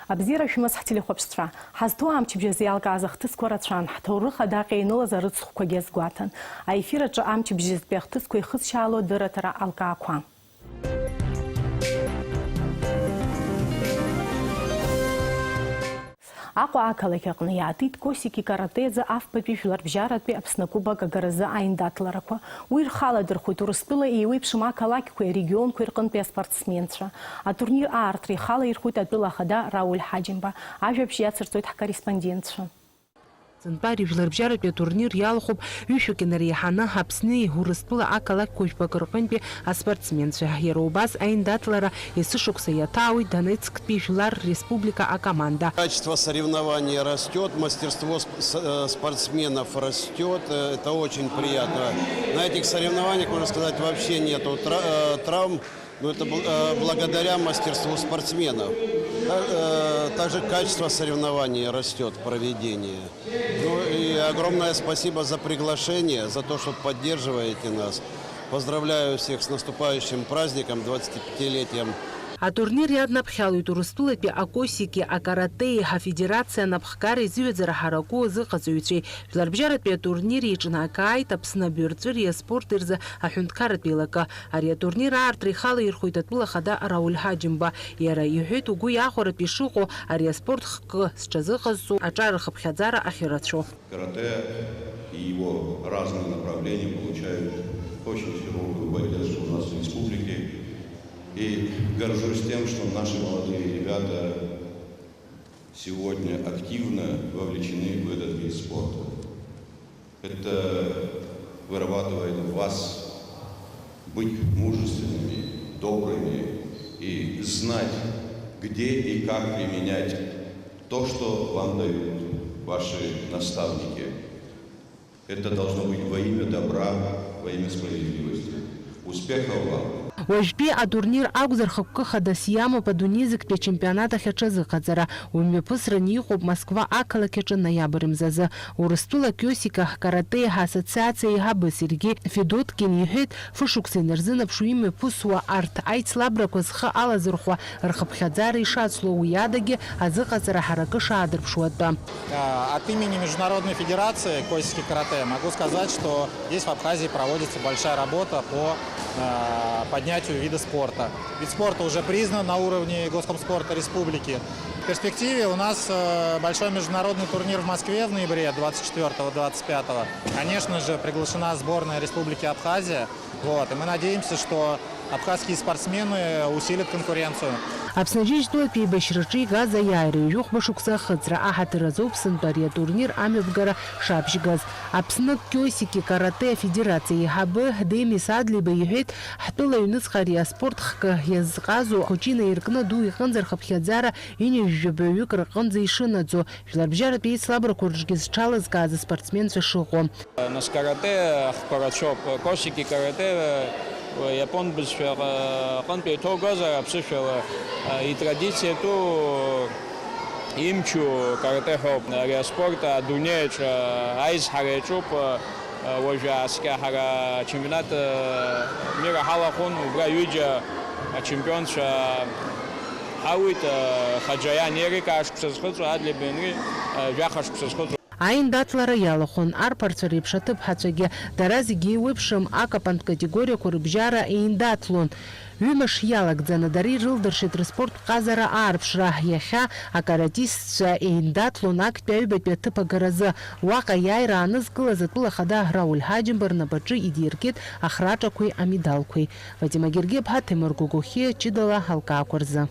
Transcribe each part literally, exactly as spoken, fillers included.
Абзиара шәымаз, ҳтелехәаԥшцәа. Ҳазҭоу амчыбжь азы иалкааз ахҭысқәа рацәан, ҳҭоурых адаҟьа инылаз арыцхәқәагьы азгәаҭан. Аефир аҿы амчыбжьызтәи ахҭысқәа ихызшьаало адырраҭара алкаақәа. Аҟәа ақалақь аҟны иаатит Косики каратэ азы афбатәи жәларбжьаратәи Аԥсны акубок агаразы аиндаҭларақәа. Уи рхы аладырхәит Урыстәыла еиуеиԥшым ақалақьқәеи арегионқәеи рҟынтәи аспортсменцәа. Атурнир аартра ихала ирхәит атәыла ахада Рауль Ҳаџьымба. Ажәабжь иацырҵоит ҳкорреспондентцәа. Сынтәа ари жәларбжьаратәи атурнир иалахәуп ҩышәак инареиҳаны Аԥсни Урыстәыла ақалақьқәа жәпак рҟынтәи аспортсменцәа. Иара убас аиндаҭлара есышықәса иаҭаауеит Донецктәи Жәлар Республика акоманда. Качество соревнований растёт, мастерство сп-, с-, э, спортсменов растёт. Э, это очень приятно. На этих соревнованиях, можно сказать, вообще нету тра-, э, травм. Но это бл-, э, благодаря мастерству спортсменов. Та-, э, также качество соревнований растёт, проведение. Ну и огромное спасибо за приглашение, за то, что поддерживаете нас. Поздравляю всех с наступающим праздником, двадцатипятилетием. Атурнир иаднаԥхьалоит Урыстәылатәи акосики акаратеи афедерациа анапхгара изыҩаӡара ҳараку азыҟаҵаҩцәеи. Жәларбжьаратәи атурнир еиҿнакааит Аԥсны абаҩрҵәыреи аспорти рзы аҳәынҭқарратә еилакы. Ари атурнир аартра ихала ирхәоит атәыла ахада Рауль Ҳаџьымба. Иара иҳәеит, угәы иахәаратәы ишыҟоу ари аспорт хкы зҽазыҟазҵо аҿар рхыԥхьаӡара ахьырацәоу. Каратэ и его разные направления получают очень широкую поддержку у нас в республике. И горжусь тем, что наши молодые ребята сегодня активно вовлечены в этот вид спорта. Это вырабатывает в вас быть мужественными, добрыми и знать, где и как применять то, что вам дают ваши наставники. Это должно быть во имя добра, во имя справедливости. Успехов вам! Уажәтәи атурнир акәзар, хықәкы хадас иамоуп адунеи зегьтәи ачемпионат ахь аҽазыҟаҵара. Уи мҩаԥысраны иҟоуп Москва ақалақь аҿы ноиабр мзазы. Урыстәыла Киосика каратэ ассоциациа аиҳабы Сергеи Федоткин иҳәеит, фышықәса инарзынаԥшуа имҩаԥысуа арҭ аицлабрақәа зхы алазырхәуа рхыԥхьаӡара ишацло, уи адагьы азыҟаҵара ҳаракы шаадырԥшуа атәы. Э, от имени Международной федерации Косики каратэ могу сказать, что здесь, в Абхазии, проводится большая работа по, э, поднятию вида спорта. Вид спорта уже признан на уровне Госкомспорта республики. В перспективе у нас, э, большой международный турнир в Москве в ноябре двадцать четвёртого, двадцать пятого. Конечно же, приглашена сборная Республики Абхазия. Вот, и мы надеемся, что абхазские спортсмены усилят конкуренцию. Аԥсны Аџьынџьтәылатәи еибашьраҿы игаз аиааира ҩажәихәба шықәса ахыҵра аҳаҭыр азоуп сынтәа ари атурнир амҩаԥгара шаԥшьгаз. Аԥсны Киосики каратэ афедерациа аиҳабы Демис Адлиба иҳәеит, ҳтәыла аҩныҵҟа ари аспорт хкы иазҟазоу ахәыҷы инаиркны аду иҟынӡа рхыԥхьаӡара ҩынҩажәижәаба ҩык рҟынӡа ишынаӡо, жәларбжьаратәи аицлабрақәа рҿгьы зҽалазкааз аспортсменцәа шыҟоу. Нас каратэ ахқәа рацәоуп. Косики каратэ, э, иапон бызшәа, э, аҟынтә еиҭоугозар, аԥсышәала, э, итрадициатәу имчу каратэ ҳәоуп. Ари аспорт адунеи аҿы аизҳара иаҿуп. Э, уажә ааскьа ҳара ачемпионат, э, мира ҳалахәын, убра ҩыџьа ачемпионцәа ҳауит, э, Хаџьариан Ерик ашықәса зхыҵуа, Адлеиба Енри, э, жәаха шықәса зхыҵуа. Аиндаҭлара иалахәын арԥарцәа реиԥш аҭыԥҳацәагьы, дара зегьы еиуеиԥшым акапантә категориақәа рыбжьара еиндаҭлон. Ҩымш иалагӡаны дара ирылдыршеит рыспорттә ҟазара аарԥшра. Иахьа акаратистцәа еиндаҭлон актәи аҩбатәи аҭыԥ агаразы. Уаҟа аиааира аанызкылаз атәыла ахада Рауль Ҳаџьымба рнапаҿы идиркит ахраҿақәеи амедалқәеи. Вадима Гергиаԥҳа, Ҭемыр Гогохиа, ҷыдала алкаақәа рзы.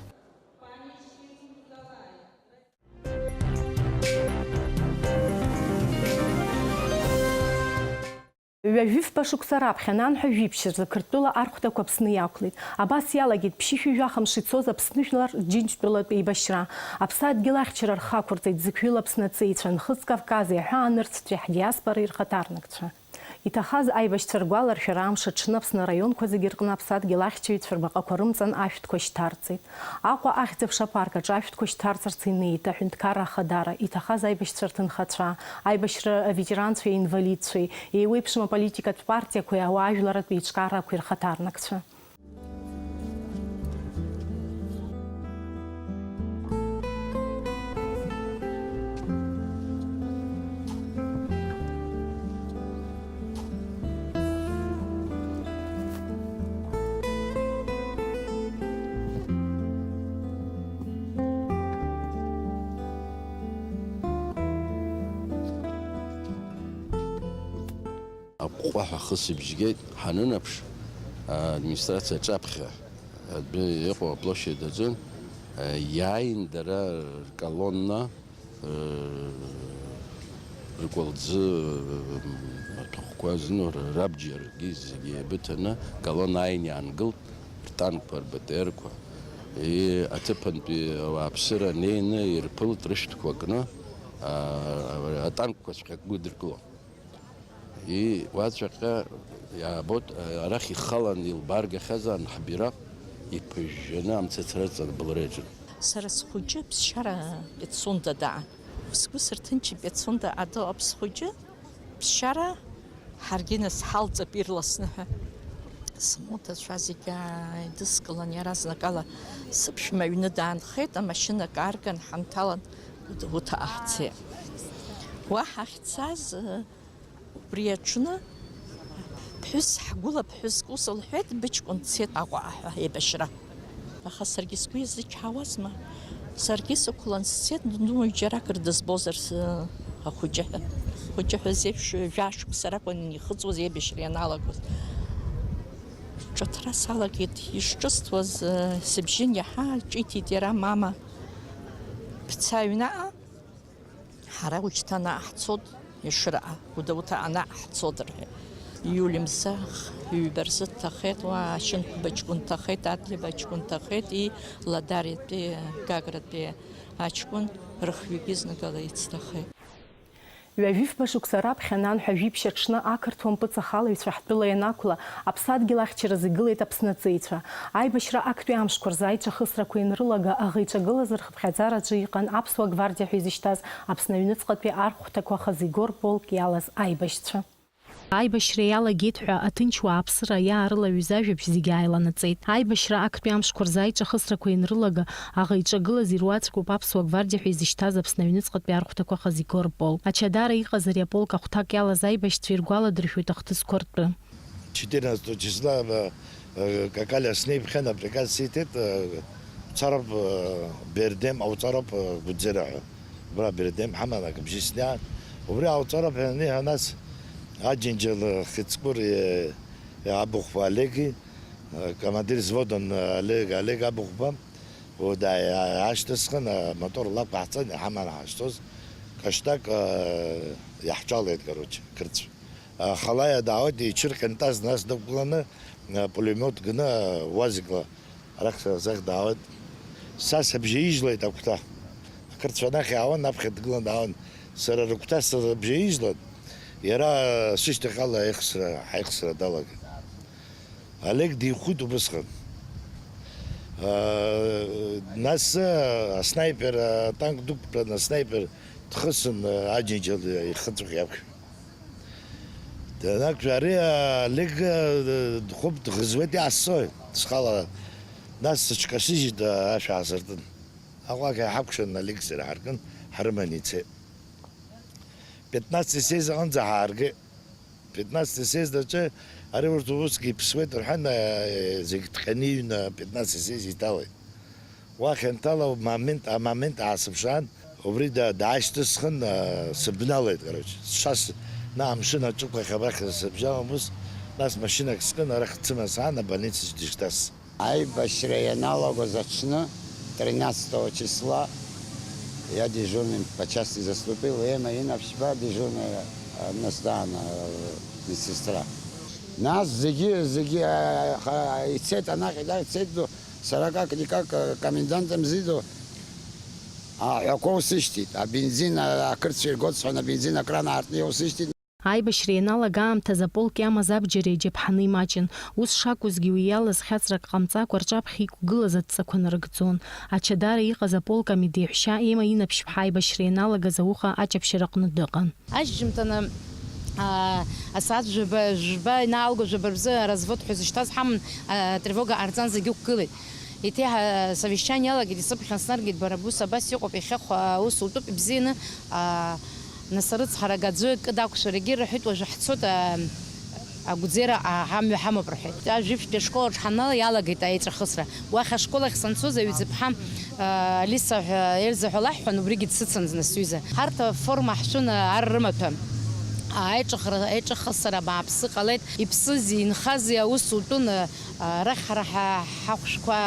Ҩажәифба шықәса раԥхьа, нанҳәа жәиԥшь рзы Қырҭтәыла архәҭақәа Аԥсны иақәлеит. Абас иалагеит ԥшьышәи жәаха мши цоз Аԥсны жәлар Џьынџьтәылатә еибашьра. Аԥсадгьыл ахьчара рхы ақәырҵеит зықьҩыла Аԥсны аҵеицәа, Нхыҵ Кавкази аҳәаа нырцәтәи ҳдиаспореи рхаҭарнакцәа. Иҭахаз аибашьцәа ргәаларшәара амш аҽны Аԥсны араионқәа зегьы рҟны аԥсадгьыл ахьчаҩцәа рбаҟақәа рымҵан ашәҭқәа шьҭарҵеит. Аҟәа ахьӡ-аԥша апарк аҿы ашәҭқәа шьҭарҵарц инеит аҳәынҭқарра ахадара, иҭахаз аибашьцәа рҭынхацәа, аибашьра аветеранцәеи аинвалидцәеи, еиуеиԥшым аполитикатә партиақәеи ауаажәларратә еиҿкаарақәеи рхаҭарнакцәа. Ҟәҟәаҳәа ахысыбжь геит, ҳанынаԥш, администрациа аҿаԥхьа адәы иҟоу аплощадь аҿы, иааин дара рколонна, ркәалӡы, аҭәахәқәа зну рабџьаргьы зегьы еибыҭаны, колонна ааин иаангылт, ртанкқәа, рБТР-қәа. И аҭыԥантәи ауааԥсыра неины ирԥылт рышәҭқәа кны, атанкқәаҵәҟьа гәыдыркыло. И уаҵәаҟьа иаабоит, арахь ихалан илбааргахьазаарын ҳбираҟ иԥыжәжәаны амца ацраҵан абылра иаҿын. Сара схәыҷы ԥсшьара Пицунда даан. Сгәы сырҭынчит Пицунда адәы аԥсхәыҷы ԥсшьара ҳаргьы нас ҳалҵып ирласны ҳәа. Смоҭацәа зегьы ааидыскылан, иаразнакала сыԥшәма аҩны даанхеит, амашьына каарган ҳанҭалан, Гәдоуҭаҟа ҳцеит. Уа ҳахьцаз, Убри аҽны ԥҳәыс, ҳгәыла ԥҳәыск ус лҳәеит, быҷкәын дцеит Аҟәаҟа ҳәа еибашьра. Аха саргьы сгәы иазычҳауазма? Саргьы сықәлан сцеит, ну, џьаракыр дызбозар с-, ахәыҷы ҳәа. Хәыҷы ҳәа зеиԥш жәа-шықәса ракәын ихыҵуаз еибашьра ианалагоз. Ҿыҭра салагеит, ишҿысҭуаз, сыбжьы иаҳа ҿиҭит иара, мама, бца аҩнаҟа. Ҳара уажәшьҭа ана ҳцоит, Ешыраҟа, Гәдоуҭаҟа ана ҳцоит рҳәеит. Иули мза ҩба рзы дҭахеит, уа Ашьынқәба ҷкәын дҭахеит, Адлеиба ҷкәын дҭахеит, и Ладариатәи, Гагратәи аҷкәын рыхҩыкгьы зныкала ицҭахеит. Ҩажәифба шықәса раԥхьа, нанҳәа жәиԥшь аҽны ақырҭуа мпыҵахалаҩцәа ҳтәыла ианақәла, аԥсадгьыл ахьчаразы игылеит Аԥсны аҵеицәа. Аибашьра актәи амшқәа рзы аиҿахысрақәа ианрылага, аӷа иҿагылаз рхыԥхьаӡараҿы иҟан Аԥсуа гвардиа ҳәа изышьҭаз Аԥсны аҩныҵҟатәи архәҭақәа хазы игор полк иалаз аибашьцәа. Аибашьра иалагеит ҳәа аҭынч уааԥсыра иаарылаҩыз ажәабжь зегьы ааиланаҵеит. Аибашьра актәи амшқәа рзы аиҿахысрақәа ианрылага, аӷа иҿагылаз ируаӡәкуп Аԥсуа гвардиа ҳәа изышьҭаз Аԥсны аҩныҵҟатәи архәҭақәа хазы игор полк. Ачадара иҟаз ари аполк ахәҭак иалаз аибашьцәа иргәаладыршәоит ахҭысқәа ртәы. Четырнадцатого числа, э, э, Какалиа снеиԥхьан, априказ сиҭеит, э, уцароуп, э, Бердем, ауҵароуп, э, Гәыӡера ҳәа. Убра Бердем ҳаман, акы бжьы сниан. Убри ауҵароуп ҳәа аниҳәа, нас Аџьынџьал, э, Хицкәыр, э, э, Абыхәба Олеги, э, командир взводын, э, Олег, Олег Абыхәба, о, да, э, ашьҭысхын, э, мотор лақәаҳҵан, иҳаман ҳашьҭоз, каштак, э, иаҳҿалеит, короче, қырҭцәа. Ахалаиа даауеит, иҽырҟьантаз, нас дықәланы, а, пулемиот кны, а, уазикла арахь сара сахь даауеит. Са сыбжьаижьлеит агәҭа. Ақырҭцәа анахь иаауан, аԥхьа дгылан даауан. Сара рыгәҭа сыбжьаижьлан, иара сышьҭахьала аихсра, ҳаихсра далагеит. Олег дихәит убысҟан. А, нас, а, аснайпер, атанк дықәтәан, аснайпер дхысын, а, Аџьынџьал ихыҵәҟьа иаԥхьа. Данақәшәа, ари, а, Олег, а, дхәып, дӷызуеит, иаасоит, схала. Нас сыҽкасыжьит, а, ашә аасыртын. Аҟәақҳәа иҳакәшан Олег сара ҳаркын, ҳрыманы ицеит. Пятнадцатый съезд аҟынӡа ҳааргеит. Пятнадцатый съезд аҿы ари урҭ усгьы иԥсуеит рҳәан, а, зегь ҭҟьаны иҩны пятнадцатый съезд иҭалеит. Уахь анҭала, момент, амомент аасыԥшаан, убри да-, даашьҭысхын, а, сыбналеит, короче. Сшас, на, амшын аҿықәахь абрахь сыбжьалан ус, нас машьынак скын, арахь дсыман саан, абольницаҿ дышьҭасҵеит. Аибашьра ианалагоз аҽны, тринадцатого числа, я дежурным по части заступил, Ема Инаԥшьба дежурная, а, нас даан, а, медсестра. Нас зегьы, зегьы, а, ха-, ицеит, анахь, ида ицеит, ду, Сара как-никак, э, комендант мзиду, аҳәақәа усышьҭит, абензин, а, ақырҭцәа иргоит сҳәан, абензин акран аартны иаусышьҭит. Аибашьра ианалага аамҭазы аполк иамаз абџьари аџьаԥҳани маҷын. Ус шакәызгьы, уи иалаз хьаҵрак ҟамҵакәа, рҿаԥхьа иқәгылаз адҵақәа нарыгӡон. Ачадара иҟаз аполк амедеиҳәшьа Ема Инаԥшьԥҳа аибашьра ианалагаз ауха аҷаԥшьараҟны дыҟан. Ашьжьымҭаны, аа, асааҭ жәаба, жәба инаалго, жәаба рзы развод ҳәа зышьҭаз ҳаман, аа, тревога ҟарҵан, зегьы ықәгылеит. Еиҭеиҳа совещание иалагеит, исыԥхьан снаргеит, бара бус абас иҟоуп, иахьахә, аа, ус утәуп, ибзианы, аа, нас арыцҳарак аӡәы кыд акәшарагьы рҳәеит, уажәы ҳцоит, аа, Агәӡера, аа, ҳамҩа ҳамоуп рҳәеит. Ажәиԥшьтәи ашкол аҿы ҳаннала иалагеит аеҵәахысра. Уахь ашкол ахь санцоз аҩӡыԥҳа, аа, Алиса ҳәа, Эльза ҳәа лаҳҳәон, убригьы дсыцын зны сҩыза. Ҳарҭ аформа ҳшәын, аа, ар рымаҭәа. Аиҿыхра-, аиҿыхасара бааԥсы ҟалеит. Иԥсызи инхази аус утәын, а, арахь ҳара ҳа-, ҳахәшәқәа,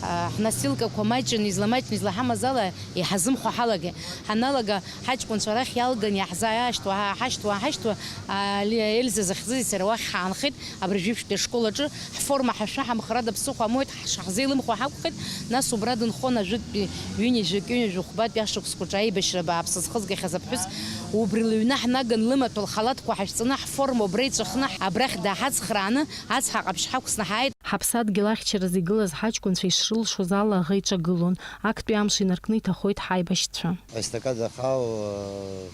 а, ҳносилкақәа маҷын, изламаҷын, излаҳамаз ала иҳазымхо ҳалагеит. Ҳаналага, ҳаҷкәынцәа арахь иалган иаҳзааиаашьҭуа, ҳа-, ҳашьҭуа, ҳашьҭуа, а, Ли-, Ельза захьӡыз иара уахь ҳаанхеит, абыржәы ишәтәи ашкол аҿы. Ҳформа ҳашәны ҳамхра даԥсыхәа амоуит, ҳшаҳзеилымхуа ҳакәхеит, нас убра дынхон ажәытәтәи ҩынҩажәи акы, ҩынҩажәи хәбатәи ашықәсқәаҿы аибашьра бааԥс зхызгахьаз аԥҳәыс. Убри лыҩны ҳнаган лымаҭәа лхалаҭқәа ҳашәҵаны, ҳформа убра иҵәахны, абрахь дааҳацхрааны, ацҳа ҟаԥшь ҳақәсны ҳааит. Ҳаԥсадгьыл ахьчараз игылаз ҳаҷкәынцәа ишрылшоз ала аӷа иҿагылон. Актәи амш инаркны иҭахоит ҳаибашьцәа. Аестакада ахаау, э,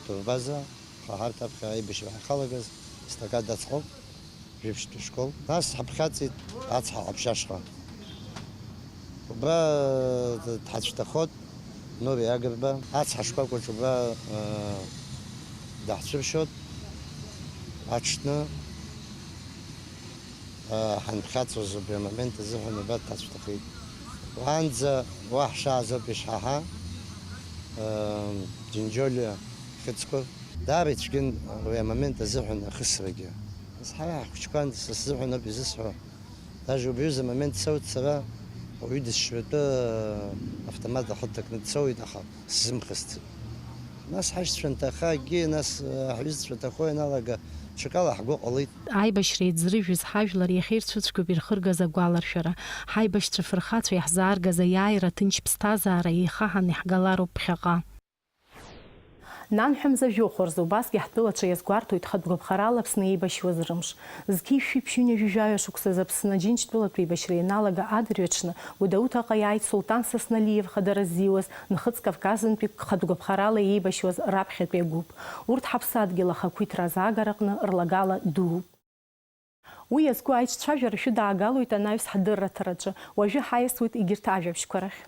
турбаза, ҳа ҳарҭ аԥхьа аибашьра ҳахьалагаз, естакада аӡхоуп. Жәиԥшьтәи школ. Нас ҳаԥхьаҵит ацҳа ҟаԥшь ашҟа. Убра дҳацәҭахоит Нури Агрба. Ацҳа шкәакәаҿ убра, э, даҳцәыршьоит. Аҽны, э, ҳанԥхьаҵуаз убри амомент азыҳәан убра дҭацәҭахеит. Уаанӡа уа ҳшааз ауп ишҳаҳа, э, Џьынџьолиа хьыӡқәа. Даара ицәгьан уи амомент азыҳәан ахысрагьы. Нас ҳара ҳхәыҷқәан, са сзыҳәан ауп изысҳәо. Даже убри аҩыза амомент дцоит сара, ауаҩы дысшьратәы автомат ахы дҭакны дцоит, аха сзымхысцеит. Нас ҳашьцәа нҭаха акгьы, нас, ҳҩызцәа нҭахо ианалага, ҽакала ҳгәы ҟалеит. Аибашьра еиҵрыжәыз ҳажәлар иахьа ирцәыцәгьоуп ирхыргаз агәаларшәара. Ҳаибашьцәа фырхацәа иаҳзааргаз аиааира, аҭынч ԥсҭазаара еихаҳан иаҳгалароуп ԥхьаҟа. Нанҳәа мза жәохә рзы убасгьы ҳтәылаҿы иазгәарҭоит хатә гәаԥхарала Аԥсны еибашьуаз рымш. Зқьи шәи ԥшьынҩажәи жәаҩа шықәсазы Аԥсны Аџьынџьтәылатә еибашьра ианалага адырҩаҽны Гәдоуҭаҟа иааит Сулҭан Сасналиев хадара ззиуаз Нхыҵ Кавказынтәи хатә гәаԥхарала еибашьуаз раԥхьатәи агәыԥ. Урҭ ҳаԥсадгьыл ахақәиҭра азаагараҟны рлагала дууп. Уи иазку аиҿцәажәара шәыдаагалоит анаҩс ҳдырраҭараҿы. Уажәы ҳаиасуеит егьырҭ ажәабжьқәа рахь.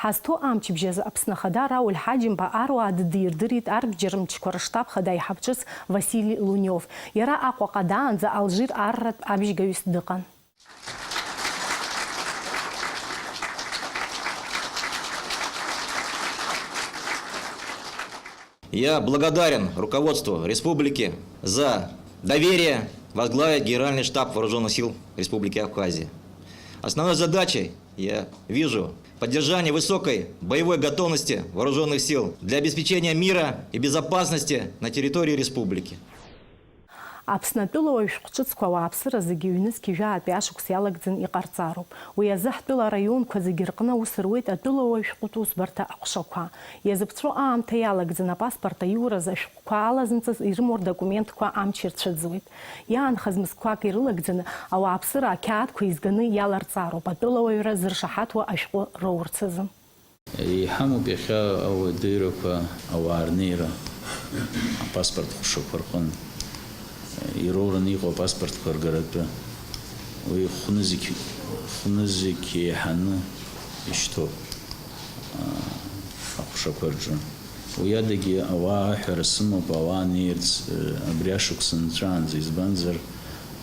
Ҳазҭоу амчыбжь азы Аԥсны Ахада Рауль Ҳаџьымба аруаа ддирдырит арбџьар мчқәа рыштаб хада аиҳаб ҿыц Васили Лунев. Иара Аҟәаҟа даанӡа Алжир арратә абжьгаҩыс дыҟан. Я благодарен руководству республики за доверие возглавить Генеральный штаб Вооружённых сил Республики Абхазия. Основной задачей я вижу поддержание высокой боевой готовности вооружённых сил для обеспечения мира и безопасности на территории республики. Аԥсны атәылауаҩ шәҟә ҿыцқәа ауааԥсыра зегьы ҩнызқь жәаатәи ашықәс иалагӡаны иҟарҵароуп. Уи азы ҳтәыла араионқәа зегьы рҟны аус руеит атәылауаҩ шәҟәытә усбарҭа аҟәшақәа. Иазыԥҵәо аамҭа иалагӡаны апаспорт аиуразы ашәҟәқәа алазымҵаз ирымоу рдокументқәа амч ирцәыӡуеит. Иаанхаз мызқәак ирылагӡаны ауааԥсыра ақьаадқәа еизганы иаларҵароуп атәылауаҩра зыршаҳаҭуа ашәҟәы роурц азы. Иҳамоуп иахьа ауадаҩрақәа, ауаа рнеира, апаспорт ҟәшақәа рҟын, ироураны иҟоу апаспортқәа ргаратәы. Уи хәнызқь, хәнызқь еиҳаны ишьҭоуп, аа, аҟәшақәа рҿы. Уи адагьы ауаа аҳәара сымоуп, ауаа неирц, э, абри ашықәс нҵәаанӡа, избанзар,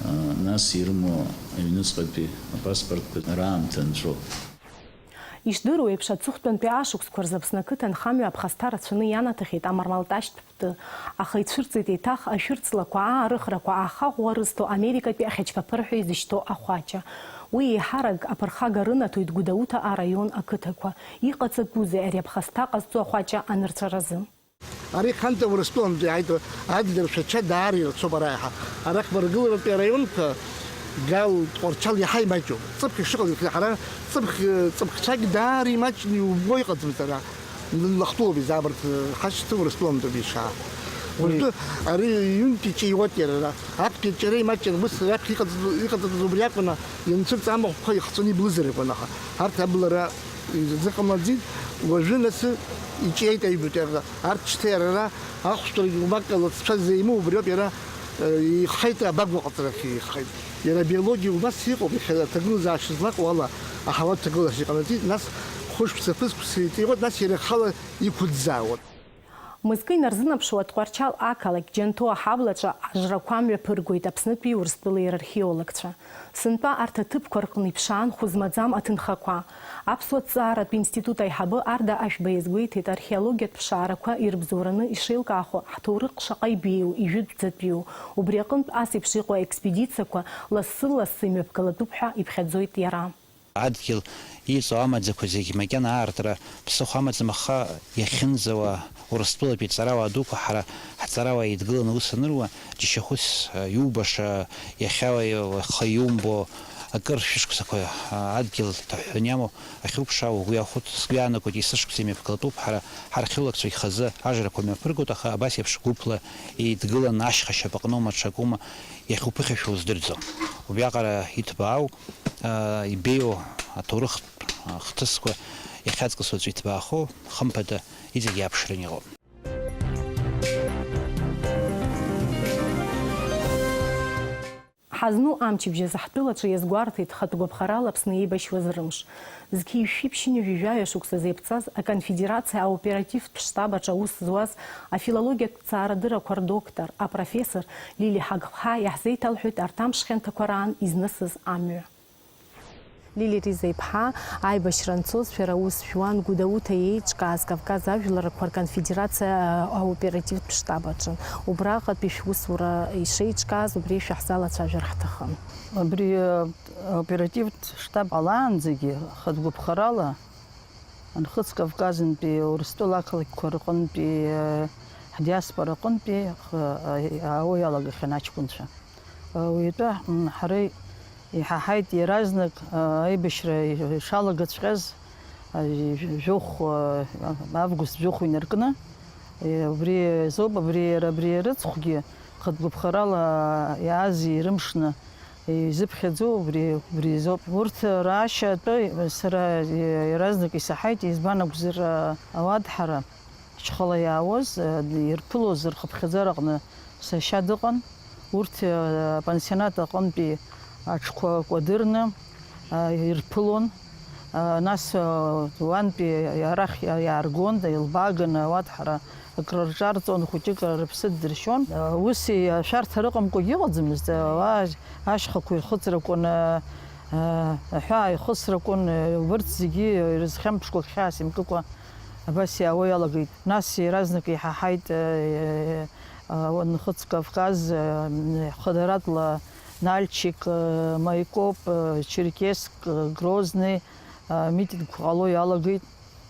аа, нас ирымоу аҩныҵҟатәи апаспортқәа раамҭа нҵәоуп. Ишдыру еиԥш, аҵыхәтәантәи ашықәсқәа рзы Аԥсны ақыҭанхамҩа аԥхасҭа рацәаны ианаҭахьеит амармалташьтә ԥты, аха ицәырҵит еиҭах ашәырҵлақәа, аарыхрақәа, ахаӷәӷәа рызҭо Америкатәи ахьачқаԥырҳәа изышьҭоу ахәаҷа. Уи еиҳарак аԥырхага рынаҭоит Гәдоуҭа араион ақыҭақәа. Иҟаҵатәузеи ари аԥхасҭа ҟазҵо ахәаҷа анырҵәаразы? Ари Ханта Урыстәылантәи иааит, Адлер Шәача даара ирацәоуп ара иаҳа. Арахь Мрагыларатәи араионқәа Гал, Тҟәарчал иаҳа имаҷуп. Ҵыԥх ишыҟаз еиԥш, ҳара ҵыԥх, ҵыԥхцәагь даара имаҷны иубо иҟаӡамызт ара. Лахтәылоуп изаабарҭ, ҳашьцәа Урыстәылантәи ишаа. Уажәтәы ари ҩынтә иҿиуеит иара ара. Актәи аҿиара имаҷын, ус раԥхьа иҟаҵатәыз, иҟаҵатәыз убри акәын, ианцәырҵ амахәқәа ихҵәаны иблызар акәын, аха арҭ аблара изыҟамлаӡеит, уажәы нас иҿиеит аҩбатәи аӷа. Арҭ шьҭа иара ара ахәшәтәырагьы уамак ала цәа зеимоу убриоуп иара, э, ихеит абагә аҟаҵарахь ихеит. Иара абиологиа убас иҟоуп, иахьа аҭагылазаашьа злаҟоу ала аҳауа ҭагылашьа иҟанаҵеит, нас хәышықәса, ԥызқәса иҵиуеит, нас иара ихала иқәыӡӡаауеит. Мызкы инарзынаԥшуа, Тҟәарчал ақалақь Џьанҭоа ҳаблаҿы ажрақәа мҩаԥыргоит Аԥснытәи Урыстәылеи рархеологцәа. Сынтәа арҭ аҭыԥқәа рҟны иԥшаан хәы змаӡам аҭынхақәа. Аԥсуа ҭҵааратә институт аиҳабы Арда Ашәба иазгәеиҭеит, археологиатә ԥшаарақәа ирыбзоураны ишеилкаахо ҳҭоурых шаҟа ибеиоу, ижәытәӡатәиу. Убри аҟынтә ас еиԥш иҟоу аекспедициақәа лассы-лассы имҩаԥгалатәуп ҳәа иԥхьаӡоит иара. Адгьыл иҵоу амаӡақәа зегь макьана аартра ԥсыхәа амаӡам, аха иахьынӡауа Урыстәылатәи ҵарауаа дуқәа ҳара ҳҵарауаа еидгыланы аус аныруа, џьашьахәыс, а, иубаша, иахьа уаха иумбо, акыр шәышықәсақәа, а, адгьыл иҭаҳәҳәаны иамоу ахьуԥшаауа угәы иахәоит, сгәы иаанагоит, есышықәса имҩаԥгатәуп ҳара, ҳархеологцәа ихазы ажрақәа мҩаԥыргоит, аха абас еиԥш гәыԥла еидгыланы ашьха шьапаҟноума ҽакума иахьуԥыхьашәо уздырӡом. Убриаҟара иҭбаау, а, ибеиоу аҭоурыхтә, а, хҭысқәа иахьаҵкыс уаҵәы иҭбаахо, хымԥада, иҵегь иааԥшран иҟоуп. Ҳазну амчыбжь азы ҳтәылаҿы иазгәарҭеит хатә гәаԥхарала Аԥсны еибашьуаз рымш. Зқьи жәшәи ԥшьынҩажәи жәаҩа шықәсазы иаԥҵаз аконфедерациа аоперативтә штаб аҿы аус зуаз афилологиатә ҭҵаарадыррақәа рдоктор, апрофессор Лили Ҳагԥҳа иаҳзеиҭалҳәеит арҭ амш хьанҭақәа раан изнысыз амҩа. Лили Риза-иԥҳа, аибашьра анцоз шәара аус шәуан Гәдоуҭа еиҿкааз Кавказ ажәларқәа рконфедерациа аоперативтә штаб аҿы. Убраҟатәи шәусура ишеиҿкааз убри шәаҳзалацәажәар ҳҭахын. Абри, э, аоперативтә штаб ҟалаанӡагьы хатә гәаԥхарала Нхыҵ Кавказынтәи, Урыстәыла ақалақьқәа рҟынтәи, э, ҳдиаспора аҟынтәи, х-, э, аауа иалагахьан аҷкәынцәа. Э, уи атәы, м, ҳара иҳаҳаит иаразнак, э, аибашьра ишалагаҵәҟьаз, э, жәохә, э, август жәохә инаркны. Э, убри азоуп, абри, иара абри рыцхәгьы хатә гәаԥхарала иааз ирымшны изыԥхьаӡо убри, убри азоуп. Урҭ раашьа атәы сара иаразнак исаҳаит, избан акәзар, ауадҳара ҳҽхала иаауаз, ирԥылоз рхыԥхьаӡараҟны сашьа дыҟан. Урҭ апансионат аҟынтәи аҽқәа кәадырны ирԥылон. Нас уантәи арахь иааргон, илбааганы ауадҳара акрырҿарҵон, хәыҷык рыԥсы ддыршьон. Ус ашәарҭа рыҟамкәагьы ыҟаӡамызт. Ауаа ашьхақәа ирхыҵракәын, аҳәаа ихысракәын, убырҭ зегьы ирызхьамԥшкәа хьаас имкыкәа абас иаауа иалагеит. Нас иаразнак иҳаҳаит, Нхыҵ Кавказ, хадаратәла Нальчик, Майкоп, Черкесск, Грозный, митингқәа ҟало иалагеит.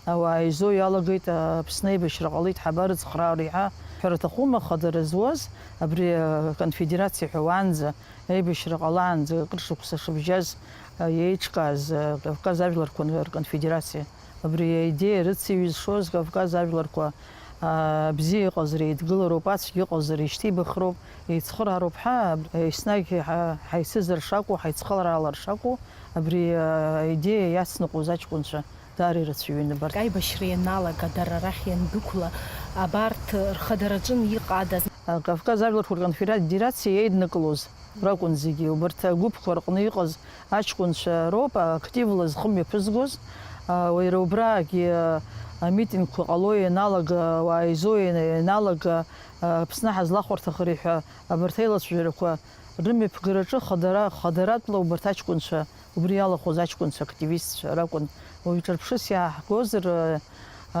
Ауаа еизо иалагеит, Аԥсны аибашьра ҟалеит, ҳабарыцхраауеи ҳәа. Ҳәара аҭахума, хадара зуаз, абри, а, конфедерациа ҳәа уаанӡа, аибашьра ҟалаанӡа, акыр шықәса шыбжьаз, а, еиҿкааз, а, Кавказ ажәларқәа рконфедерациа. Абри аидеиа рыциҩызшоз Кавказ ажәларқәа, а, бзиа иҟазар еидгылароуп, ацәгьа ыҟазар ишьҭеибахроуп, еицхыраароуп ҳәа, а, еснагь ҳа-, ҳаицызар шакәу, ҳаицхыраалар шакәу, абри, а, аидеиа иацныҟәоз аҷкәынцәа. Даара ирацәаҩын абарҭ. Аибашьра ианалага, дара арахь иандәықәла, абарҭ рхадараҿын иҟадаз. Кавказ ажәларқәа рконфедерациа еиднакылоз ракәын зегьы. Убарҭ агәыԥқәа рҟны иҟаз аҷкәынцәа роуп активла зхы мҩаԥызгоз. Уара убраагьы амитингқәа ҟало ианалага, ауаа еизо ианалага, Аԥсны ҳазлахәарҭахари ҳәа абарҭ аилацәажәарақәа рымҩаԥгараҿы хадара, хадаратәла убарҭ аҷкәынцәа Убри иалахәыз аҷкәынцәа, активистцәа ракәын. Уаҩ ҿырԥшыс иааҳгозар, а,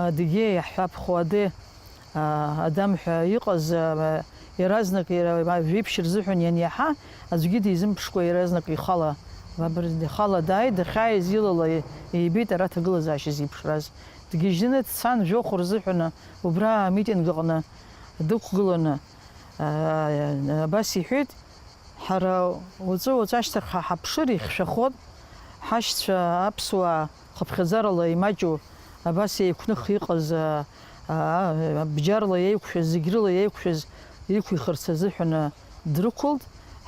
адыгьы иаҳҳәап, Хуаде, а, Адам ҳәа иҟаз, а, иаразнак иара, а, жәиԥшь рзыҳәан ианиаҳа, аӡәгьы дизымԥшкәа иаразнак ихала, абри ихала дааит, дахьааиз илала еибеит ара аҭагылазаашьа зеиԥшраз. Дгьежьны дцан, жәохә рзыҳәан убра амитинг аҟны дықәгыланы, а, абас иҳәеит, Ҳара уаҵәы-уаҵәы ашьҭахь ҳа ҳаԥшыр, ихьшәахот, ҳашьцәа аԥсуаа хыԥхьаӡарала имаҷу, абас еиқәных иҟаз, а, а, бџьарла еиқәшәаз, зегь рыла еиқәшәаз иқәихырц азыҳәан, а, дрықәылт.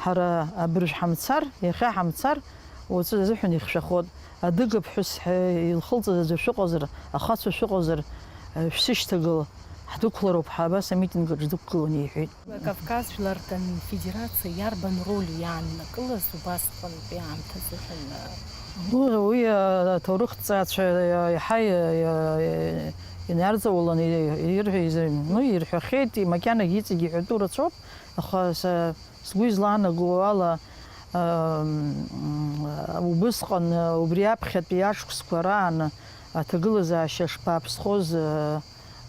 Ҳара абыржә ҳамцар, иахьа ҳамцар, уаҵәы азыҳәан ихьшәахот. Адыга ԥҳәыс ҳәа илхылҵыз аӡәы шәыҟазар, ахацәа шәыҟазар, а, шәсышьҭагыл, ҳдәықәлароуп ҳәа абас амитинг аҿы дықәгыланы иҳәеит. Кавказ Жәлар Конфедерациа иарбан роль иааннакылаз убасҟантәи аамҭазы ҳәа? Уи, уи, аҭоурыхҭҵаацәа иаҳа, иа-, иа-, Инарҵаулан ирҳәеит, ну, ирҳәахьеит, макьанагьы иҵегьы иҳәатәу рацәоуп, аха са сгәы излаанаго ала, убысҟан, убри аԥхьатәи ашықәсқәа раан аҭагылазаашьа шбааԥсхоз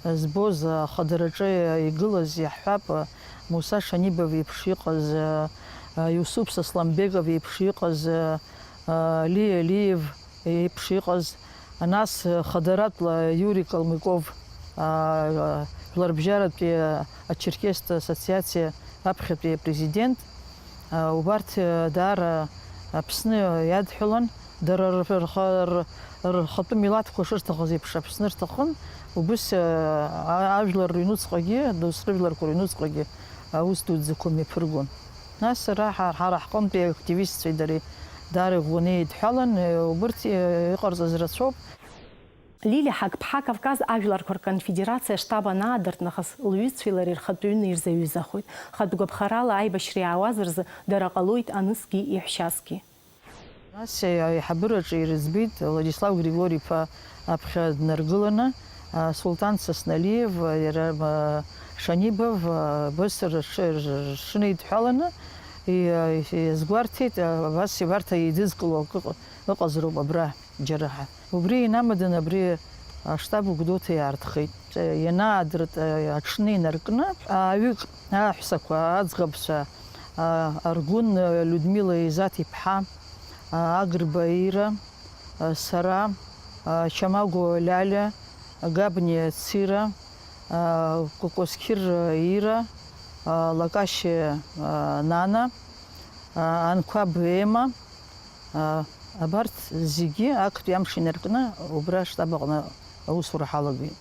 збоз ахадараҿы игылаз иаҳҳәап, Муса Шанибов иеиԥш иҟаз, Иусуп Сасламбеков иеиԥш иҟаз, Али Алиев иеиԥш иҟаз, нас хадаратәла Иури Калмыков, жәларбжьаратәи ачерқьестә ассоциациа аԥхьатәи апрезидент, убарҭ даара Аԥсны иадҳәалан, дара рхатәы милаҭқәа шырҭахыз еиԥш Аԥсны рҭахын, убыс ажәлар рыҩнуҵҟагьы, дасу рыжәларқәа рыҩнуҵҟагьы аус дуӡӡақәа мҩаԥыргон. Нас ара ҳара ҳҟынтәи активистцәеи дареи даара иӷәӷәаны еидҳәалан, убырҭ иҟарҵаз рацәоуп. Лилиа Ҳақԥҳа Кавказ ажәларқәа рконфедерациа аштаб анаадырт нахыс, лҩызцәеи лареи рхатәҩны ирзаҩызахоит. Хатә гәаԥхарала аибашьра иаауаз рзы дара ҟалоит анысгьы иаҳәшьасгьы. Нас аиҳабыраҿы ирыӡбеит Владислав Григори-иԥа аԥхьа днаргыланы, Султан Сасналиев, иара Шанибов, абас ршынеидҳәаланы иазгәарҭеит, абас абарҭ еидызкыло акы ыҟазароуп абра џьара ҳәа. Убри инамаданы абри аштаб Гәдоуҭа иаартхеит. Ианаадырт аҽны инаркны, ааҩык аҳәсақәа, аӡӷабцәа, Аргәын Людмила Изаҭ-иԥҳа, Агрба Ира, сара, Чамагәа Лиалиа, Габниа Цира, Кәакәасқьыр Ира, Лакашьа Нана, Анқәаб Ема, Абарҭ зегьы актәи амш инаркны убра аштаб аҟны аусура ҳалагеит.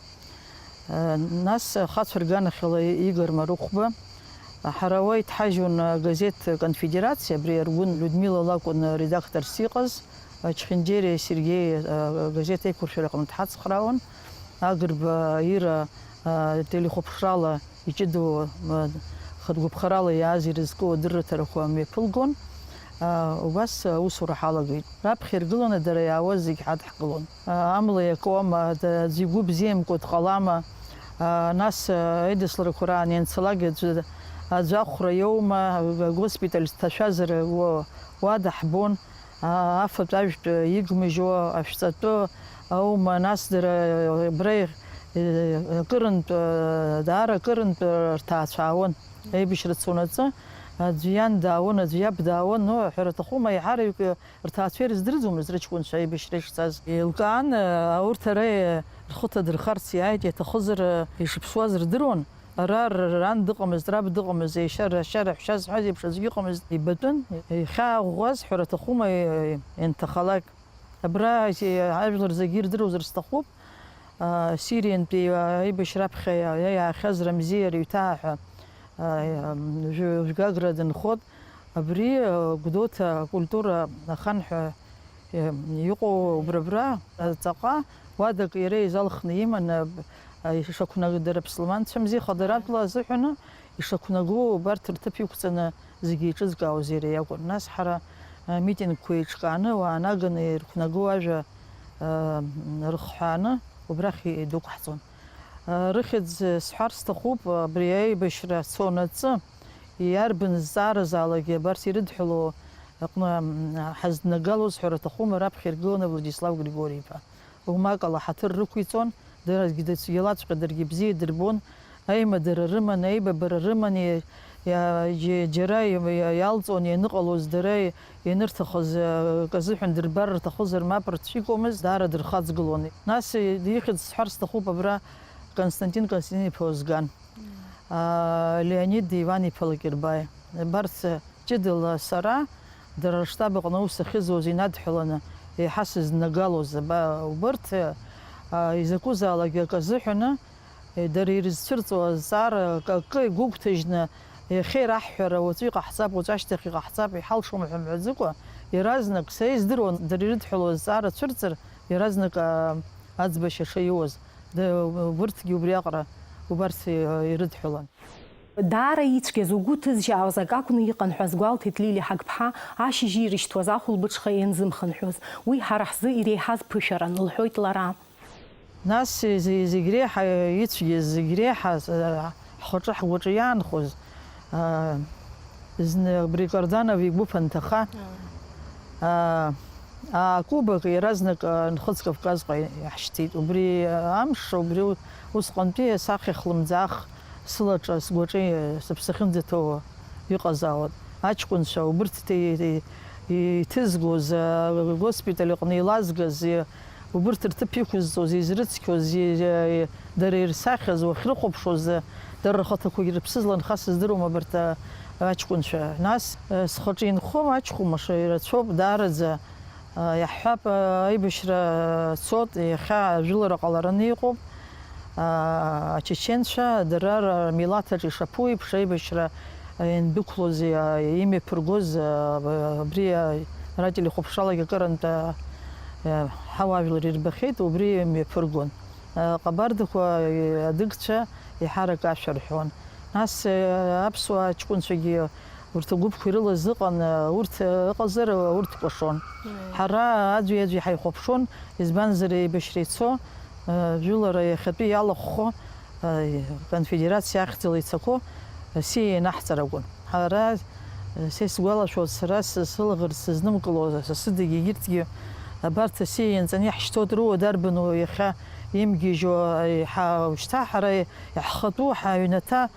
Нас ахацәа рганахьала Игор Марыхәба, ҳара уа иҭҳажьуан агазеҭ Конфедерациа, абри Аргәын Людмила лакәын редакторс иҟаз, Ачхьынџьери Сергеи агазеҭ аиқәыршәара аҟны дҳацхраауан, Агрба Ира ателехәаԥшрала иҷыдоу, хатәгәаԥхарала иааз ирызку адырраҭарақәа мҩаԥылгон. Убас аусура ҳалагеит. Раԥхьа иргыланы дара иаауаз зегь ҳадҳкылон. Амла иакуама, аӡәы игәы бзиамкәа дҟалама? Нас аидысларақәа раан ианцалак аӡәы, аӡәы ахәра иоума, агоспиталь дҭашәазар уа, уа даҳбон. Афатә ажәтә игмыжьуа, ашәҵатәы аума, нас дара абра акырынтә, даара акырынтә рҭаацәаауан. Аибашьра цонаҵы аӡәы иан даауан, аӡәы иаб даауан, ну, аҳәара аҭахума, еиҳараҩык рҭаацәа ирыздырӡомызт рыҷкәынцәа аибашьра ишцаз. Еилкаан, урҭ ара рхы ҭадырхарц иааит, иаҭахызар ишыԥсуаз рдыруан. Ара ран дыҟамызт, раб дыҟамызт, еишьа, рашьа, раҳәшьа зҳәаз еиԥш аӡәгьы ыҟамызт, ибатәын. Ихьаа ӷәӷәаз, ҳәара аҭахума, ианҭахалак. Абра ажәлар зегьы ирдыруазар сҭахуп, Сириантәи аибашьра аԥхьа иаахьаз Рамзиа Рыҩҭаа ҳәа жәгагра дынхот. Абри Гәдоуҭа акультура ахан ҳәа иҟоу убра-бра ҵаҟа уадак иара изалхны иманы, ишақәнагоу дара ԥсылманцәамзи, хадаратәла азыҳәаны ишақәнагоу убарҭ рҭыԥ иқәҵаны зегьы еиҿызкаауаз иара иакәын. Нас ҳара митингқәа еиҿкааны, уаа наганы ирықәнагоу ажәа рыхҳәааны убрахь идәықәҳҵон. Рыхьӡ сҳәар сҭахуп, абри аибашьра цонаҵы иарбан зҵааразаалакгьы абарҭ ирыдҳәалоу аҟны ҳазднагалоз ҳәара аҭахума, раԥхьа иргыланы Владислав Григори-иԥа. Умак ала ҳаҭыр рықәиҵон, даргьы дацәгьалаҵәҟьа даргьы бзиа идырбон, аимадара рыман, аибабара рыман, иа-, иа-, џьа-, џьара иа-, иа-, иалҵуан ианыҟалоз, дара ианырҭахыз, акы азыҳәан дырбар рҭахызар мап рцәикуамызт, даара дырхаҵгылон. Нас, ихьӡ сҳәар сҭахуп абра Константин Константин-иԥа Озган, аа, Леонид Иван-иԥа Лакербаи, абарҭ ҷыдала сара, дара рштаб аҟны аус ахьызуаз инадҳәаланы еиҳа сызнагалоз, аба, убарҭ, аа, изакәызаалакгьы акы азыҳәаны, е, дара ирызцәырҵуа азҵаара акы игәыгәҭажьны, иахьа ираҳҳәара, уаҵәы иҟаҳҵап, уаҵәы ашьҭахь иҟаҳҵап, иҳалшом ҳәа мҳәаӡакәа, иаразнак, са издыруан, дара ирыдҳәалоу азҵаара цәырҵыр, иаразнак, аа, аӡбашьа шаиуаз, д-, убырҭгьы убриаҟара убарҭ, е, ирыдҳәалан. Даара ицәгьаз, угәы ҭызжьаауаз акы акәны иҟан ҳәа азгәалҭеит Лилиа Ҳақԥҳа, ашьыжь ирышьҭуаз ахәылбыҽха ианзымхынҳәуаз. Уи ҳара ҳзы иреиҳаз ԥышәаран, лҳәоит лара. Нас зи-, зегь реиҳа ицәгьаз, зегь реиҳа, э, ҳхаҿы ҳгәаҿы иаанхоз, э, зны абри Карданов игәыԥ анҭаха, э, акубок иаразнак, э, Нхыҵ Кавказҟа иаҳшьҭит. Убри, э, амш, убри у-, усҟантәи асахьа хлымӡаах сылаҿа, сгәаҿы, э, сыԥсы ахьынӡаҭоу иҟазаауан. Аҷкәынцәа, убырҭ те-, те-, иҭызгоз, э, госпиталь аҟны илазгаз, э, убырҭ рҭыԥ иқәызҵоз, изрыцқьоз, и-, и-, дара ирсахьаз уахьрыхәаԥшуаз, дара рхаҭақәагьы рыԥсы зланхаз сыздыруам абарҭ, а, аҷкәынцәа. Нас, а, схаҿы инхо маҷхәмаша ирацәоуп, даараӡа, а, иаҳҳәап, а, аибашьра цот, иахьа ажәылара ҟалараны иҟоуп. А, ачеченцәа дара р-, рмилаҭ аҿы ишаԥу еиԥш аибашьра иандәықәлоз, иа-, имҩаԥыргоз, а, абри, а, ара телехәаԥшралагьы акырынтә, а, а, ҳауаажәлар ирбахьеит, убри мҩаԥыргон. А, ҟабардақәа, а, адыгцәа еиҳарак ашәа рҳәон. Нас, а, аԥсуаа ҷкәынцәагьы урҭ агәыԥқәа ирылаз ыҟан, а, урҭ, а, ыҟазар, а, урҭ кәашон. Мм. Ҳара аӡәи-аӡәи ҳаихәаԥшуан, избанзар, еибашьра ицо, а, жәылара иахьатәи иалахәхо, а, конфедерациа ахьӡала ицақәо, а, сиа ианаҳҵар акәын. Ҳара, а, са исгәалашәоит, сара сы-, сылаӷырӡ сызнымкыло, сасыдагьы егьырҭгьы абарҭ асиа ианҵаны иаҳшьҭоу рыуа дарбану иахьа имгьежьуа, а, ҳа-, ушьҭа ҳара иаҳхатәу ҳаҩнаҭа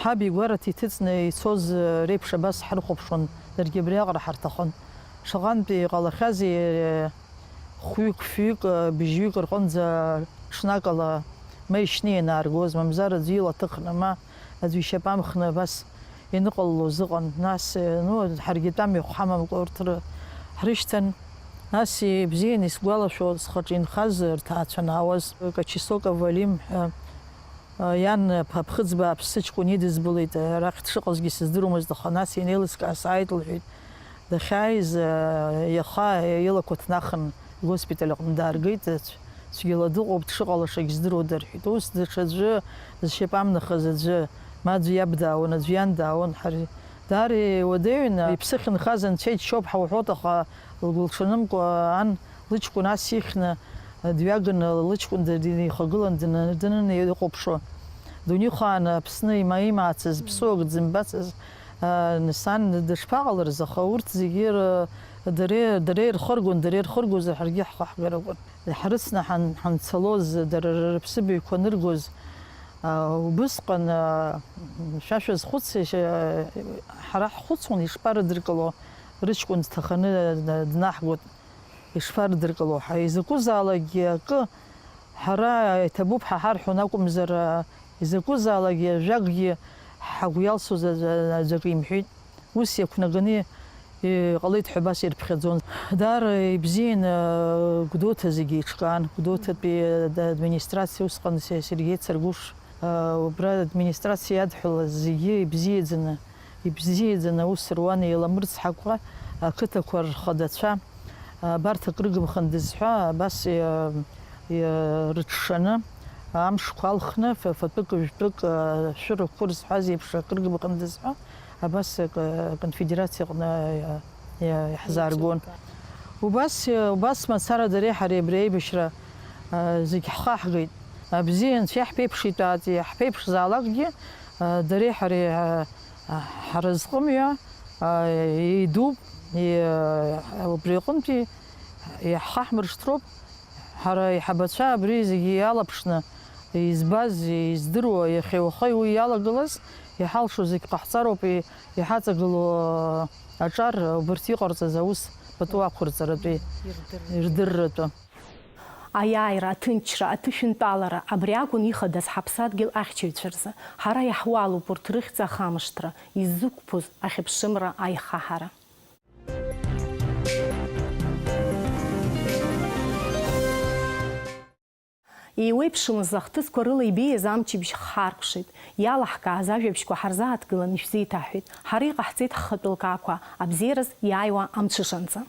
ҳаб игәараҭа иҭыҵны ицоз, а, реиԥш абас ҳрыхәаԥшуан, даргьы абриаҟара ҳарҭахын. Шаҟантә иҟалахьази, а, хәҩык, фҩык, а, быжьҩык рҟынӡа ҽнакала ма ишьны ианааргоз, мамзар аӡәы ила ҭыхны, ма аӡәы ишьапы амхны абас ианыҟалалоз ыҟан. Нас, ну, ҳаргьы тәамҩахә ҳамамкәа урҭ ры-, ҳрышьҭан. Нас ибзиан исгәалашәо, схаҿы инхаз рҭаацәа анаауаз, Качесоков Валим ҳәа, иан аԥ-, аԥхыӡ бааԥс сыҷкәын идызбалеит, арахь дшыҟазгьы сыздыруамызт, аха нас ианеилыскаа сааит лҳәеит. Дахьааиз, иаха илақәа ҭнахын, Госпиталь аҟны дааргеит, цә-, цәгьала дыҟоуп, дшыҟалашагь здыруада рҳәеит. Ус даҽаӡәы, зшьапы амнахыз аӡәы, ма аӡәы иаб даауан, аӡәы иан даауан, ҳар-, даара иуадаҩын, иԥсы ахьынхаз анцәа иџьшьоуп ҳауҳәоит, аха лгәылҽанымкәа ан лыҷкәын ас ихьны, дҩаганы лыҷкәын д-, динеихагылан дны-, дныны иҟоуԥшуа. Дунеихааны Аԥсны има-, имаацыз, ԥсуак дзымбацыз, а, сан дышԥаҟаларыз, аха урҭ зегьы р-, Дара, дара ирхыргон, дара ирхыргозар, ҳаргьы ҳхы ҳгарақәан. Ҳрыцны ҳан-, ҳанцалоз, дара рыԥсыбаҩқәа аныргоз, а, убысҟан, а, шәа шәазхәыци, ш-, ҳара ҳхәыцуан, ишԥарыдыркыло, рыҷкәын дҭаханы днаҳгоит, ишԥарыдыркыло ҳәа. Изакәызаалакгьы акы ҳара иҭабуп ҳәа ҳарҳәон акәымзар, а, изакәызаалакгьы ажәакгьы ҳгәы иалсуаз аӡ-, аӡәакы имҳәеит. Ус иақәнаганы иҟалеит ҳәа абас ирԥхьаӡон. Даара ибзиан, а, Гәдоуҭа зегьы еиҿкаан. Гәдоуҭатәи администрациа усҟан Се-, Сергеи Царгәыш, а, убра администрациа иадҳәалаз зегьы ибзиаӡаны, ибзиаӡаны аус руан, еиламырцҳакәа ақыҭақәа рхадацәа, абарҭ акрыгымхындаз ҳәа абас иа-, иа-, рыҽшаны, амшқәа алхны, ф-, фатәык, жәтәык, а, шәырақәа рзҳәаз еиԥш акрыгымхындаз ҳәа, абас акы-, аконфедерациа аҟны иа-, иа-, иаҳзааргон. Убас, убас мацара дареи ҳареи абри аибашьра, а, зегь ҳхаҳгеит. Абзиа анцәа иаҳԥеиԥшитәааит, иаҳԥеиԥшзаалакгьы, а, дареи ҳареи, а, а, ҳразҟымҩа, а, еидуп, и-, убри аҟынтәи иаҳхаҳмыршҭроуп. Ҳара аиҳабацәа абри зегьы иалаԥшны, избаз, издыруа, иахьа-уаха уи иалагылаз, иҳалшо зегь ҟаҳҵароуп, и-, иҳаҵагылоу аҿар убырҭ иҟарҵаз аус пату ақәырҵаратәи, ирдырратәы. Аиааира, аҭынчра, аҭышәынтәалара, абри акәын ихадаз ҳаԥсадгьыл ахьчаҩцәа рзы. Ҳара иаҳуалуп урҭ рыхьӡ ахамышҭра, иззықәԥоз ахьыԥшымра аихаҳара. Еиуеиԥшымыз ахҭысқәа рыла ибеиаз амчыбжь хҳаркәшеит. Иалаҳкааз ажәабжьқәа ҳарзааҭгылан ишәзеиҭаҳҳәеит. Ҳара иҟаҳҵеит ҳхатәы лкаақәа, абзиараз иааиуа амҽышанӡа.